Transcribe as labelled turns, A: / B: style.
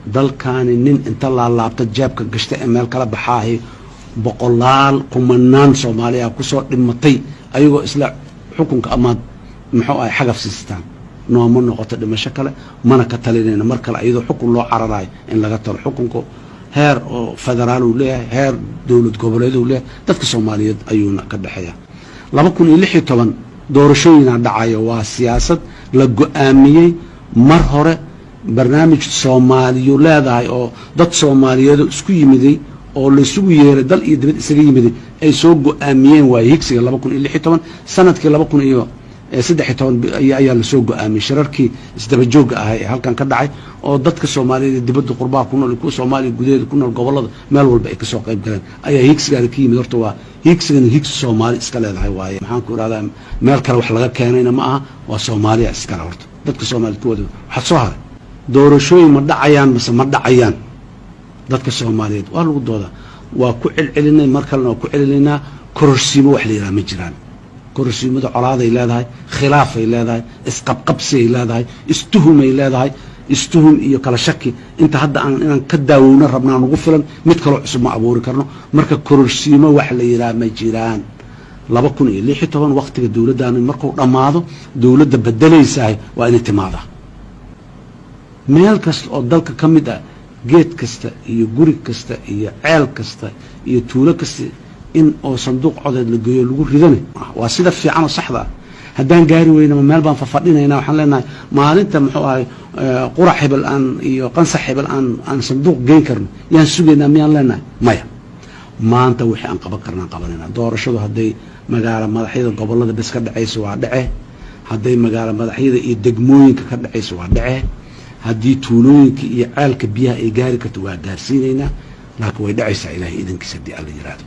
A: Dalkaani nin inta laalaabta jeebka gashta ee meel kala baxaahi, boqolaal kumanaan Soomaaliya kusoo dhimatay ayagoo isla xukunka amaad muxuu ahay xagaf siistaan. Nooma noqoto dhimasho kale, mana ka talinayna mar kale iyadoo xukun loo cararayo in laga talo. Xukunku heer oo federaal uu leeyahay, heer dowlad goboleed uu leeyahay, dadka Soomaaliyeed ayuuna ka dhexeeya. 2016 doorashooyinaa dhacayo. Waa siyaasad la go-aamiyey mar hore, barnaamij Soomaaliyu leedahay oo dad Soomaaliyeedoo isku yimiday oo laysugu yeeray, dal iyo dibad isaga yimiday, ay soo go-aamiyeen waaye. Higsiga 2016, sanadkii 2013 ayaa lasoo go-aamiyey shirarkii isdabajoogga ahay ee halkan ka dhacay, oo dadka Soomaaliyeed ee dibadda qurbaha ku nool, kuwa Soomaaliya gudaheeda ku nool, gobollada meel walba ay kasoo qayb galeen ayaa higsigaani ka yimid. Horta waa higsigani higsi Soomaali iska leedahay waaye. Maxaan ku idhahdaa, meel kale wax laga keenayna ma aha, waa Soomaaliya iskale horta, dadka Soomaaliyed kuwooda. Waxaad soo haray, doorashooyin ma dhacayaan mase ma dhacayaan? Dadka Soomaaliyeed waa lagu doodaa, waa ku celcelinay, mar kalena waa ku celinaynaa. Kororsiimo wax la yidhaha ma jiraan. Kororsiimadu colaaday leedahay, khilaafay leedahay, isqabqabsiay leedahay, istuhumay leedahay, istuhum iyo kala shaki. Inta hadda aan inaan ka daawowno rabnaa nugu filan, mid kaloo cusub ma abuuri karno. Marka kororsiimo wax la yidhaha ma jiraan. 2016 waktiga dowladdaani markuu dhammaado, dowladda bedelaysahay waa inay timaadaa. Meel kasta oo dalka ka mid ah, geed kasta iyo guri kasta iyo ceel kasta iyo tuulo kasta in oo sanduuq codeed la geeyo lagu ridana waa sida fiican oo saxda ah. Haddaan gaari weynama meel baan fafadhinayna, waxaan leenahay maalinta muxuu ahay qurac hebel aan iyo qansax hebel aan sanduuq geyn karno yaan sugaynaa miyaan leenahay? Maya. Maanta wixii aan qaban karnaan qabanayna. Doorashadu hadday magaalo madaxyada gobollada bes ka dhacayso waa dhece, hadday magaalo madaxyada iyo degmooyinka ka dhacayso waa dhece, haddii tuulooyinka iyo ceelka biyaha ay gaari karto waa gaarsiinaynaa, laakiin way dhacaysaa, Ilaahay idankiisa, haddii Alla yiraahdo.